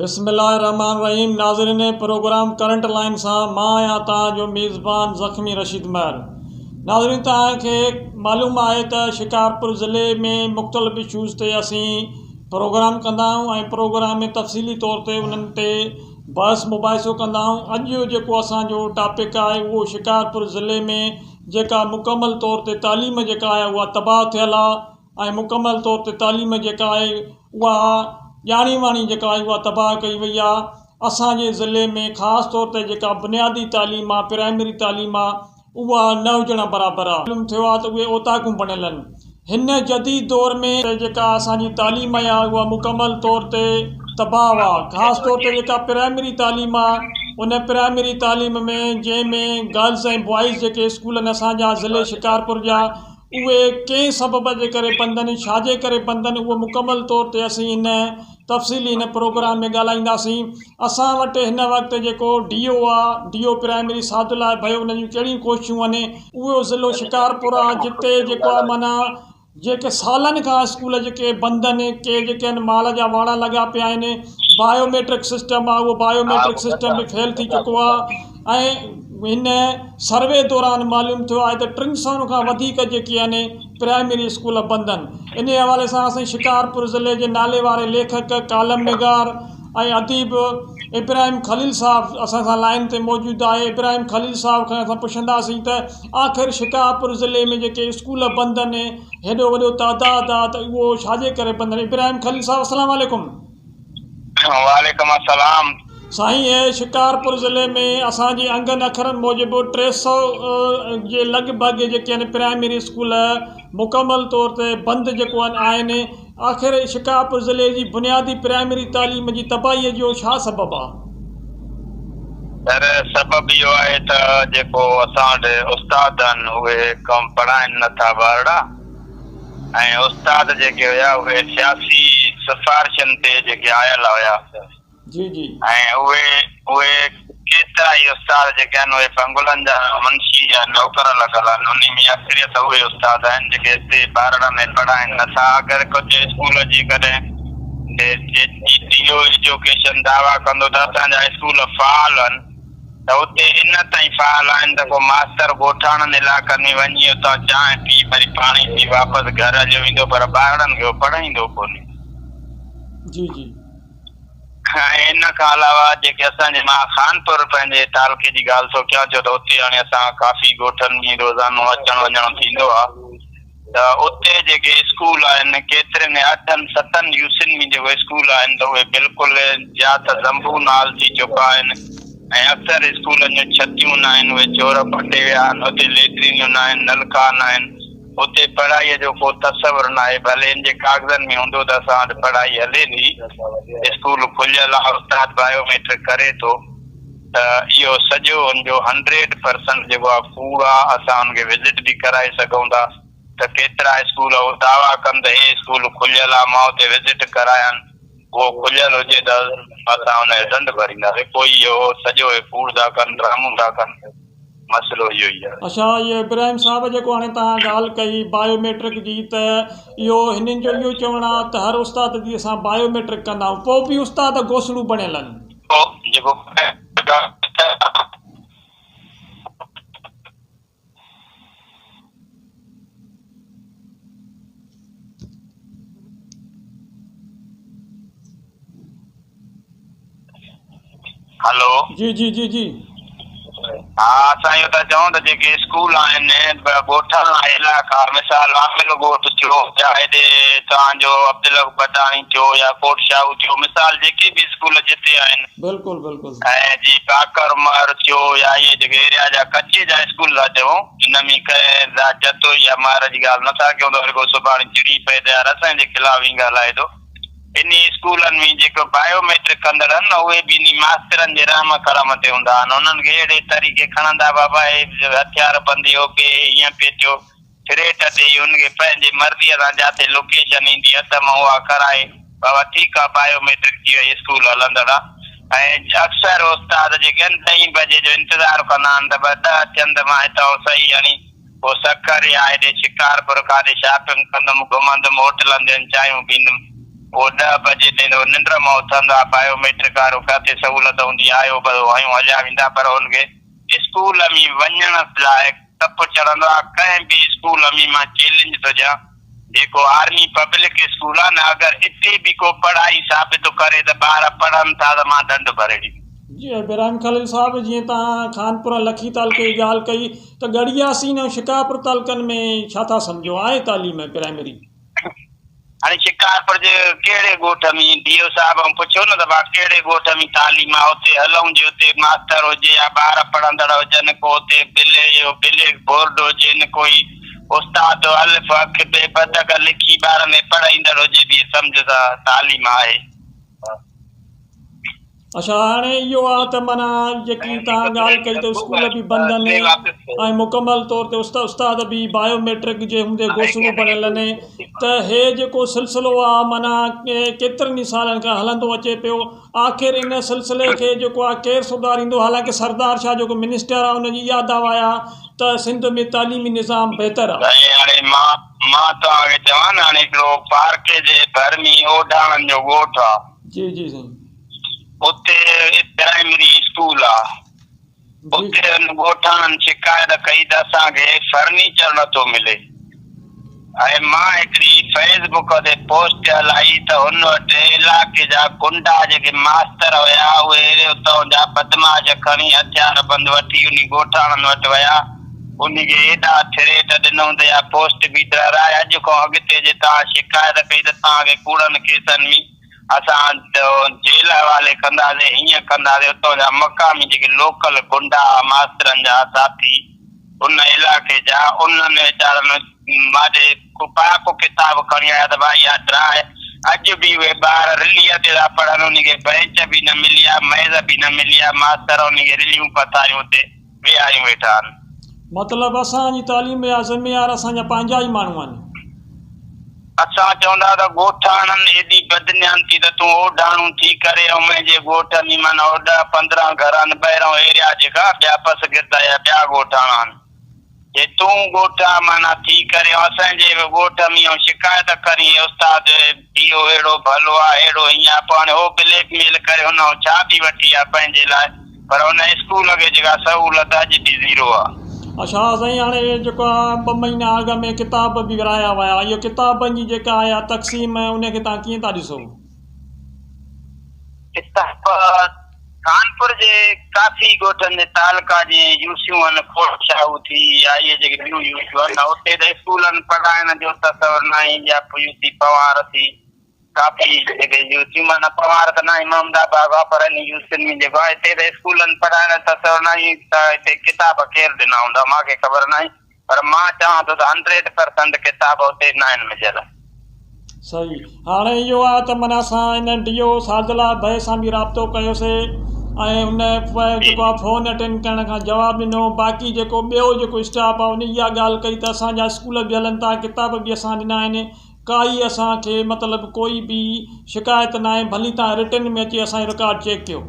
بسم الله الرحمٰن الرحيم ناظرين پروگرام ڪرنٽ لائين سان مان آهيان توهان جو ميزبان زخمي رشيد مهر ناظرين توهان کي معلوم آهي ته شڪارپور ضلعي ۾ مختلف اشوز تي اسين پروگرام ڪندا آهيون ۽ پروگرام ۾ تفصيلي طور تي انهن تي بحث مباحثو ڪندا آهيون اڄ جو جيڪو اسان جو ٽاپڪ آهي اهو شڪارپور ضلعي ۾ جيڪا مڪمل طور تي تعليم جيڪا آهي اها تباهه ٿيل آهي ۽ مڪمل طور تي تعليم جيڪا آهي اها ڄاڻي واڻي جيڪا آهي اها تباهه ڪئي وئي آهي اسان جي ضلعي ۾ خاص طور تي جيڪا بنيادي تعليم آهي پرائمري تعليم آهي اها نه هجڻ برابر آهي معلوم ٿيو آهي ته اهي اوطاقون بڻيل آهن هن جديد دور ۾ جيڪا اسان جي تعليم آهي اها مڪمل طور تي تباهه آهي خاص طور تي جيڪا پرائمري تعليم آهي ان پرائمري تعليم ۾ جنهن ۾ گرلز ۽ بوائز جيڪي اسڪول آهن اسان جا ضلعي شڪارپور جا اهي ڪنهن سبب جي ڪري بند آهن، ڇا جي ڪري بند آهن، اهو مڪمل طور تي اسين هن تفصيلي هن پروگرام ۾ ڳالهائينداسين. اسان وٽ هن وقت جيڪو ڊي او آ، D O primary Saadullah Bhayo ان جون ڪهڙيون ڪوششون آهن، اهو ضلعو شڪارپور آ جتي جيڪو آ معنيٰ جيڪي سالن کان اسڪول جيڪي بند آهن، ڪي جيڪي آهن مال جا واڙا لڳا پيا آهن، بايو ميٽرڪ سسٽم آ اهو بايو ميٽرڪ سسٽم به فيل ٿي چڪو آ ۽ هن سروي دوران معلوم ٿيو آهي ته ٽن سون کان وڌيڪ جيڪي آهن پرائمري اسڪول بند آهن. انهي حوالي سان اسين شڪارپور ضلعي جي نالي واري ليکڪ، ڪالم نگار ۽ اديب ابراهيم خليل صاحب اسان سان لائين تي موجود آهي. ابراهيم خليل صاحب کان اسان پڇنداسين ته آخر شڪارپور ضلعي ۾ جيڪي اسڪول بند آهن هيڏو وڏو تعداد آهي ته اهو ڇاجي ڪري بند آهن. ابراهيم خليل صاحب السلام عليڪم. وعليڪم السلام. سائين اهي شڪارپور ضلعي ۾ اسان جي انگن اکرن موجب 300 جي لڳ ڀڳ جيڪي آهن پرائمري اسڪول مڪمل طور تي بند جيڪو آهن آهن آخر شڪارپور ضلعي جي بنيادي پرائمري تعليم جي تباهي جو ڇا سبب آهي؟ سر سبب اهو آهي ته جيڪو اسان وٽ استاد آهن اهي ڪم پڙهائن نٿا ٻارڙا ۽ استاد جيڪي هيا اهي سياسي سفارشن تي جيڪي آيل هيا جي جي. ۽ اهي اهي ڪيترا ئي استاد جيڪي آهن اهي بنگلن جا منشي يا نوڪر لڳل آهن انهي ۾ اڪثريت اهي استاد آهن جيڪي هتي ٻارڙن ۾ پڙهائين نٿا اگر ڪجهه اسڪول جي ڪڏهن ڊي او ايجوڪيشن دعويٰ ڪندو ته اسان جا اسڪول فعال آهن ته اتي ان تائين فعال آهن ته ڪو ماستر ڳوٺاڻن علائقن ۾ وڃي اتان چانهه پي وري پاڻي پي واپس گهر هليو ويندو پر ٻارڙن کي هو پڙهائيندو ڪونهي. جي جي. ۽ ان کان علاوه جيڪي اسان جي مان خانپور پنهنجي تعلقي جي ڳالهه ٿو ڪيان ڇو ته اتي هاڻي اسان ڪافي ڳوٺن ۾ روزانو اچڻ وڃڻ ٿيندو آهي ته اتي جيڪي اسڪول آهن ڪيترن اٺن ستن يوسين ۾ جيڪو اسڪول آهن ته اهي بلڪل يا ته زنبون حال ٿي چڪا آهن ۽ اڪثر اسڪولن جون ڇتيون ناهن اهي چور پٽي ويا آهن اتي ليٽرينيون ناهن نلڪا ناهن اتي پڙهائي جو ڪو تصور ناهي ڀلي ان جي ڪاغذن ۾ هوندو ته اسان وٽ پڙهائي هلي ٿي اسڪول کليل آهي استاد بايو ميٽرڪ ڪري ٿو ته اهو سڄو ان جو هنڊريڊ پرسنٽ جيڪو آهي ڪوڙ آهي اسان ان کي وزٽ به ڪرائي سگهون ٿا ته ڪيترا اسڪول هو دعويٰ ڪن ته هي اسڪول کليل آهي مان اتي وزٽ ڪرايان اهو کليل هجي ته اسان ان جو ڏنڊ ڀرينداسين پوء اهو سڄو هي ڪوڙ ٿا ڪن ڊرامو ٿا ڪن مسئلو اهو ئي آهي. اڇا اهو ابراهيم صاحب جيڪو هاڻي توهان ڳالهه ڪئي بايو ميٽرڪ جي ته اهو هنن جو اهو چوڻ آهي ته هر استاد جي اسان بايو ميٽرڪ ڪندا آهيون پوء به استاد گوسڙو بڻيل آهن. جيڪو هلو. جي جي جي جي. ها اسان اهو ٿا چئون ته جيڪي اسڪول آهن ڳوٺاڻا علائقا مثال عامل ڳوٺ ٿيو يا هيڏي توهان جو عبدالحق بٽاڻي ٿيو يا ڪوٽ شاهو ٿيو مثال جيڪي به اسڪول جتي آهن بلڪل بلڪل. ۽ جي باقر مهر ٿيو يا اهي جيڪي ايريا جا ڪچي جا اسڪول ٿا چئون ان ۾ ڪنهن ذات جتوئي يا مهر جي ڳالهه نه ٿا ڪيون ته وري ڪو سڀاڻي چڙي پئي ته يار اسان جي خلاف ئي ڳالهائي ٿو. انهي اسڪولن ۾ جيڪو بايو ميٽرڪ ڪندڙ آهن نه اهي به انهي ماسترن جي رحم ڪرم تي هوندا آهن انهن کي اهڙي طريقي کڻندا بابا هي هٿيار بندي هو پي هي هيئن پي ٿيو ٿريٽ ڏئي ان کي پنهنجي مرضي سان جاتي لوڪيشن ايندي هٿ مان اها ڪرائي بابا ٺيڪ آ بايو ميٽرڪ ٿي وئي اسڪول هلندڙ آ ۽ اڪثر استاد جيڪي آهن ڏهين بجي جو انتظار ڪندا آهن ته بس ڏهه ٿين ته مان هتان صحيح هڻي پوء سکر يا هيڏي شڪارپور ڪاڏي شاپنگ ڪندم، گهمندم، هوٽلن تي وڃي چانهيون پيندم. اهو ڏهه بجي تائين ته ننڊ مان اٿندا، بايو ميٽرڪ وارو ڪاٿي سهولت هوندي آيو بس هنيون هليا ويندا پر هن کي اسڪول ۾ وڃڻ لاء تپ چڙهندو آ، ڪنهن به اسڪول ۾ مان چئلينج ٿو ڏيان جيڪو آرمي پبلڪ اسڪول آ نه اگر اتي به ڪو پڙهائي ثابت ڪري ته ٻار پڙهن ٿا ته مان ڏنڊ ڀري ڏيندس. جي ابراهيم خليل صاحب جيئن توهان خانپور ۽ لکي تعلقي جي ڳالهه ڪئي ته ڳڙهي ياسين ۽ شڪارپور تعلقن ۾ ڇا ٿا سمجهو آهي تعليم پرائمري؟ هاڻي شڪارپور جي ڪهڙي ڳوٺ ۾؟ ڊي او صاحب کان پڇيو نه ته ڀا ڪهڙي ڳوٺ ۾ تعليم آ، اتي هلون جي اتي ماستر هجي يا ٻار پڙهندڙ هجن، ڪو اتي بلي جو بليڪ بورڊ هجي نه ڪوئي استاد الف اک بي بدڪ لکي ٻارن کي پڙهائيندڙ هجي به سمجهه ته تعليم آهي. اڇا هاڻي اهو آ ته معنيٰ جيڪي توهان ڳالهه ڪئي ته اسڪول به بند آهن ۽ مڪمل طور تي استاد به بايو ميٽرڪ جي هوندي گوسڙو بڻيل آهن ته هي جيڪو سلسلو آ معنيٰ ڪيترن ئي سالن کان هلندو اچي پيو آخر ان سلسلي کي جيڪو آ ڪير سڌاريندو حالانڪه سردار شاهه جيڪو منسٽر آ ان جي اها دعويٰ آ ته سنڌ ۾ تعليمي نظام بهتر آ. سائين هاڻي مان مان توهان کي چوان نه هاڻي هڪڙو پارڪي جي ڀر ۾ اوڍاڻن جو ڳوٺ آ. جي جي سائين. اتي پرائمري اسڪول آ اتي ان ڳوٺاڻن شڪايت ڪئي ته اسان کي فرنيچر نٿو ملي ۽ مان هڪڙي فيس بڪ تي پوسٽ هلائي ته هن وٽ علائقي جا گنڊا جيڪي ماستر هيا اهي اتان جا بدمعاش کڻي هٿيار بند وٺي انهي ڳوٺاڻن وٽ ويا انهي کي ايڏا ٿريٽ ڏنئون ته اها پوسٽ به ڊهرائي اڄ کان اڳتي جي توهان شڪايت ڪئي ته توهان کي ڪوڙن ڪيسن ۾ اسان جيل حوالي ڪنداسين، هيئن ڪنداسين، اتان جا مقامي جيڪي لوڪل گنڊا ها ماسترن جا ساٿي ان علائقي جا انهن ويچارن ماڏي پاڪ ڪتاب کڻي آيا ته ڀائي اها ڊراء اڄ به اهي ٻار رليء تي ٿا پڙهن انهن کي بئنچ به نه ملي آهي ميز به نه ملي آهي ماستر انهن کي رليون پٿاريون اتي ويهاريون ويٺا آهن. مطلب اسان جي تعليم جا ذميوار اسان جا پنهنجا ئي ماڻهو آهن. اسان چوندا ته ڳوٺاڻن ايڏي بدنيانتي ته تون اوڍاڻو ٿي ڪري ۽ منهنجي ڳوٺ ۾ معنيٰ ڏهه 15 گهر آهن ٻاهرئون ايريا جيڪا ٻيا پسگردا يا ٻيا ڳوٺاڻا آهن جي تون ڳوٺان معنيٰ ٿي ڪري ۽ اسان جي به ڳوٺ ۾ ۽ شڪايت ڪرين هي استاد اهو اهڙو ڀلو آهي اهڙو هيئن آهي پوء هاڻي هو بليڪ ميل ڪري هن کان ڇا به وٺي آ پنهنجي لاء پر ان اسڪول کي جيڪا سهولت اڄ به زيرو آ. اڇا سائين هاڻي جيڪو آ ٻه مهينا اڳ ۾ ڪتاب به ورهايا ويا اهو ڪتابن جي جيڪا آهي تقسيم ان کي توهان ڪيئن ٿا ڏسو؟ ڪتاب خانپور جي ڪافي ڳوٺن جي تعلقا جي يوسيون آهن ڪوٽ شاهو ٿي يا اهي جيڪي ٻيون يوسيون آهن اتي ته اسڪولن پڙهائڻ جو تصور ناهي يا يوسي پنوار ٿي ڪافي جيڪي يوسيون معنيٰ پنوار ته ناهي محمد آباد آ پر انهي يوسين ۾ جيڪو آهي هتي ته اسڪولن پڙهائڻ جو تصور ناهي ته هتي ڪتاب ڪير ڏنا هوندا مان کي خبر ناهي پر مان چوان ٿو ته هنڊريڊ پرسنٽ ڪتاب اتي ناهن مليل. صحيح هاڻي اهو آ ته معنيٰ اسان ان ڊي او سادلا ڀئي سان به رابطو ڪيوسي ۽ ان جيڪو آ فون اٽينڊ ڪرڻ کان جواب ڏنو باقي جيڪو ٻيو جيڪو اسٽاف آ ان اها ڳالهه ڪئي ته اسان جا اسڪول به هلن ٿا ڪتاب به اسان ڏنا آهن ڪائي اسان کي مطلب ڪوئي به شڪايت ناهي ڀلي توهان رٽن ۾ اچي اسان جو رڪارڊ چيڪ ڪيو.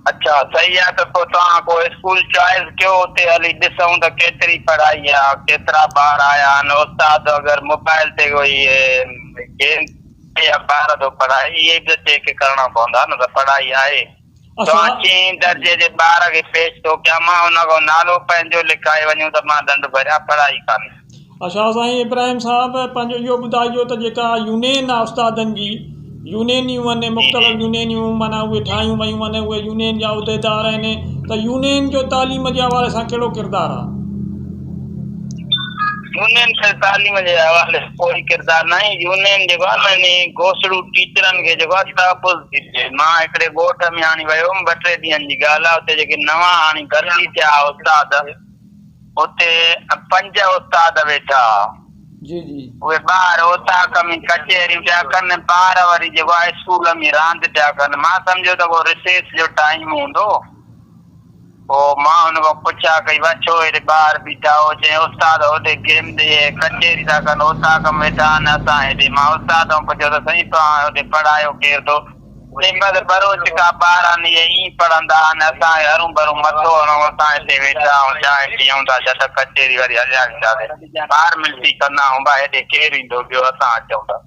اڇا صحيح آ ته پوء توهان ڪو اسڪول چوائس ڪيو اتي هلي ڏسون ته ڪيتري پڙهائي آ ڪيترا ٻار آيا آهن استاد اگر موبائل تي ڪوئي گيم يا ٻار ٿو پڙهائي اهي به ته چيڪ ڪرڻا پوندا نه ته پڙهائي آهي. توهان چئين درجي جي ٻار کي پيش ٿو ڪيان، مان ان کان نالو پنهنجو لکائي وڃون ته مان ڏنڊ ڀريان، پڙهائي ڪانهي. اڇا سائين ابراهيم صاحب پنهنجو اهو ٻڌائجو ته جيڪا يونين آ استادن جي يونينيون آهن مختلف يونينيون معنيٰ اهي ٺاهيون ويون آهن اهي يونين جا عهديدار آهن ته يونين جو تعليم جي حوالي سان ڪهڙو ڪردار آ؟ يونين کي تعليم جي حوالي سان ڪوئي ڪردار ناهي، يونين جيڪو آهي نه انهي گوسڙو ٽيچرن کي جيڪو آهي تحفظ ٿي ڏئي، مان هڪڙي ڳوٺ ۾ هاڻي ويو هيم ٻه ٽي ڏينهن جي ڳالهه آهي اتي جيڪي نوان هاڻي ڀرتي ٿيا ها استاد اتي پنج استاد ويٺا ها جي جي. اهي ٻار اوطاق ۾ ڪچهريون پيا ڪن ٻار وري جيڪو آهي اسڪول ۾ راند پيا ڪن مان سمجهيو ته ڪو رسيس جو ٽائيم هوندو. پوء مان هن کان پڇا ڪئي، وا ڇو هيڏي ٻاهر بيٺا هو؟ چيائين، استاد هوڏي گيم ڏي ڪچهري ٿا ڪن، اوطاق ۾ ويٺا آهن، اسان هيڏي. مان استاد کان پڇيو ته سائين توهان هوڏي پڙهايو ڪير ٿو؟ چيائين، بس ٻروچڪا ٻار آهن، اهي ائين پڙهندا آهن، اسان کي هرون ڀرون مٿو هڻو، اسان هتي ويٺا آهيون، چانهه پيئون ٿا، جهٽ ڪچهري وري هليا وينداسين. فارملٽي ڪندا آهيون، ڀا هيڏي ڪير ايندو، ٻيو اسان اچون ٿا.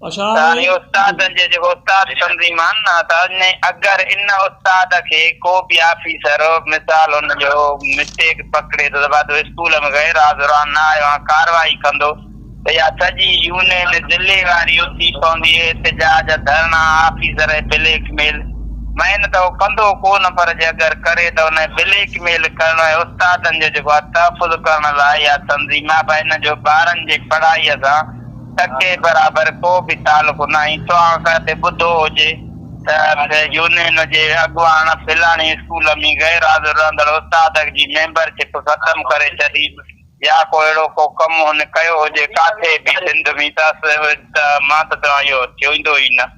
اڇا ته هاڻي هاڻي استادن جي جيڪو استاد تنظيم آهن نه ته ان اگر ان استاد کي ڪو به آفيسر مثال ان جو مسٽيڪ پڪڙي ٿو ته بابا اسڪول ۾ غير حاضر آهي نه آيو آهي ڪارروائي ڪندو ته اها سڄي يونين ضلعي واري اٿي پوندي احتجاج ڌرڻا آفيسر جي بليڪ ميل مين ته هو ڪندو ڪو نه پر جي اگر ڪري ته ان بليڪ ميل ڪرڻ ۽ استادن جو جيڪو آهي تحفظ ڪرڻ لاء اها تنظيم آهي ڀائي ان جو ٻارن جي پڙهائي سان ٽڪي برابر ڪو به تعلق ناهي. توهان ڪٿي ٻڌو هجي ته يونين جي اڳواڻ فلاڻي اسڪول ۾ غير حاضر رهندڙ استاد جي ميمبر شپ ختم ڪري ڇڏي يا ڪو اهڙو ڪو ڪم هن ڪيو هجي ڪاٿي به سنڌ ۾ ته مان ته چوان اهو ٿيندو ئي نه.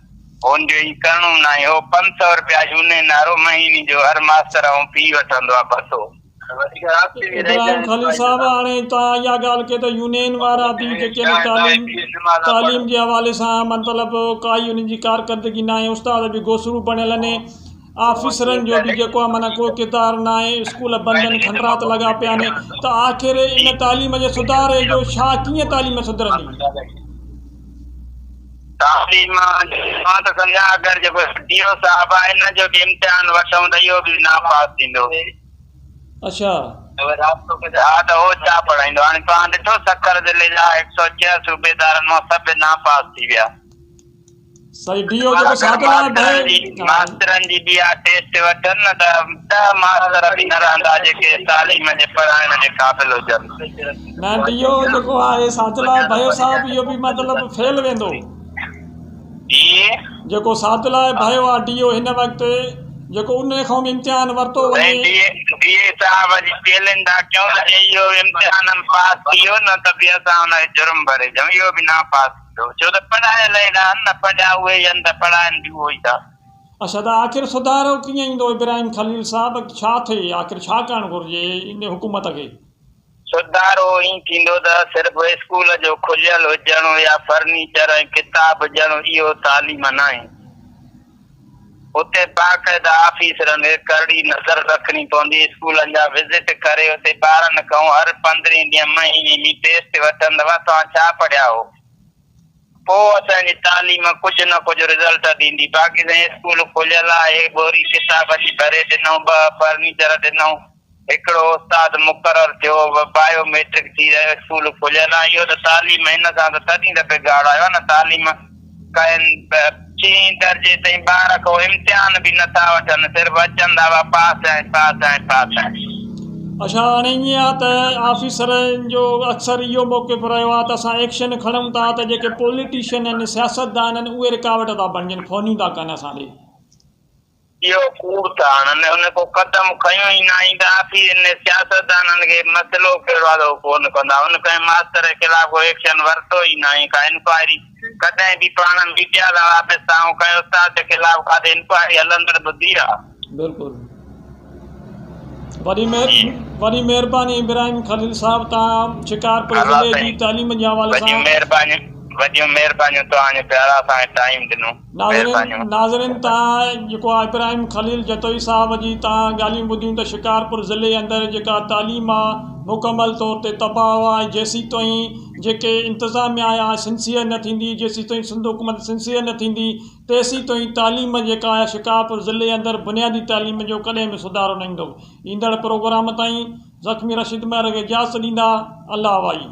هن جو ائين ڪرڻو ناهي. هو 500 رپيا يونين وارو مهيني جو هر ماستر کان في وٺندو آهي بس هو. ابراهيم خليل صاحب هاڻي توهان اها ڳالهه ڪئي ته يونين وارا به جيڪي آهن تعليم تعليم جي حوالي سان مطلب ڪائي انهن جي ڪارڪردگي ناهي استاد به گوسڙو بڻيل آهن آفيسرن جو به جيڪو آهي معنيٰ ڪو ڪردار ناهي اسڪول بند آهن کنڊرات لڳا پيا آهن ته آخر ان تعليم جي سڌاري جو ڇا ڪيئن تعليم سڌرندي؟ تعليم مان ته سمجهان اگر جيڪو ڊي او صاحب آهي ان جو به امتحان وٺون ته اهو به ناپاس ٿيندو. اڇا. ها ته هو ڇا پڙهائيندو. هاڻي توهان ڏٺو سکر ضلعي جا هڪ سئو ڇهه صوبيدارن مان سڀ ناپاس ٿي ويا. سائين ڊي او جيڪو اگر سادل آهي ماسترن جي ڀئي. ماسترن جي به اها ٽيسٽ وٺن نه ته ڏهه ماستر به نه رهندا جيڪي تعليم جي پڙهائڻ جي قابل هجن. نه ڊي او جيڪو آهي سادل آهي ڀيو صاحب اهو به مطلب فيل ويندو. جي. جيڪو سادل آهي ڀيو آهي ڊي او هن وقت جيڪو ان کان به امتحان ورتو سائين وڃي. ڊي اي صاحب جي چيلنج ٿا ڪيون ته جي اهو امتحان ۾ پاس ٿي ويو نه ته به اسان ان کي جرم ڀري ڏيون اهو به ناپاس ٿيندو ڇو ته پڙهايل اهڙا آهن نه پڙهيا اهي ئي آهن ته پڙهائن به اهو ئي ٿا. اڇا ته آخر سڌارو ڪيئن ايندو ابراهيم خليل صاحب ڇا ٿئي آخر ڇا ڪرڻ گهرجي ان حڪومت کي. سڌارو ائين ٿيندو ته صرف اسڪول جو کليل هجڻ يا فرنيچر ۽ ڪتاب هجڻ اهو تعليم ناهي. اتي باقاعده آفيسرن کي ڪرڙي نظر رکڻي پوندي، اسڪولن جا وزٽ ڪري اتي ٻارن کان هر پندرهين ڏينهن مهيني ۾ ٽيسٽ وٺندا هئا توهان ڇا پڙهيا هو؟ پوء اسان جي تعليم ڪجهه نه ڪجهه رزلٽ ڏيندي. باقي سائين اسڪول کليل آهي، ٻوري ڪتابن جي ڀري ڏنئون، ٻه فرنيچر ڏنئون. هڪڙو استاد مقرر ٿيو، بايو ميٽرڪ ٿي رهيو، اسڪول کليل آهي، اهو ته تعليم هن سان ته تڏهن ته بگاڙ آيو آهي نه، تعليم ڪنهن ڇهين درجي تائين ٻار کان امتحان به نه ٿا وٺن، صرف اچن ٿا بس پاس آهين پاس آهين پاس آهين. اڇا هاڻي ائين آهي ته آفيسرن جو اڪثر اهو موقف رهيو آهي ته اسان ايڪشن کڻون ٿا ته جيڪي پوليٽيشن آهن سياستدان آهن اهي رڪاوٽ ٿا بڻجن فونيون ٿا ڪن اسان ڏي. اهو ڪوڙ ٿا هڻن، ان ڪو قدم کنيو ئي ناهي ته آخر ان سياستدانن کي مسئلو ڪهڙو آهي ته هو ڪونه ڪندا. هن ڪنهن ماستر جي خلاف ڪو ايڪشن ورتو ئي ناهي، ڪا انڪوائري ڪڏهن به پاڻ ميڊيا سان وابسته آهيون، ڪنهن استاد جي خلاف ڪا انڪوائري هلندڙ ٻڌي آ؟ بلڪل وڏي وڏي مهرباني ابراهيم خليل صاحب تان شڪارپور الله ضلعي جي سائين تعليم جي حوالي وڏيون سان مهربانيون وڏيون مهربانيون توهان جون پيارا اسان کي ٽائيم ڏنو. ناظرين ناظرين تان جيڪو آ ابراهيم خليل جتوئي صاحب جي تان ڳالهيون ٻڌيون ته شڪارپور ضلعي اندر جيڪا تعليم آ مڪمل طور تي تباهه آ ۽ جيسيتائين جيڪي انتظاميا آ سنسيئر نه ٿيندي جيسيتائين سنڌ حڪومت سنسيئر نه ٿيندي تيسيتائين تعليم جيڪا آ شڪارپور ضلعي اندر بنيادي تعليم جو ڪڏهن به سڌارو نه ايندو ايندڙ پروگرام تائين زخمي رشيد مهر کي اجازت ڏيندا الله وائي.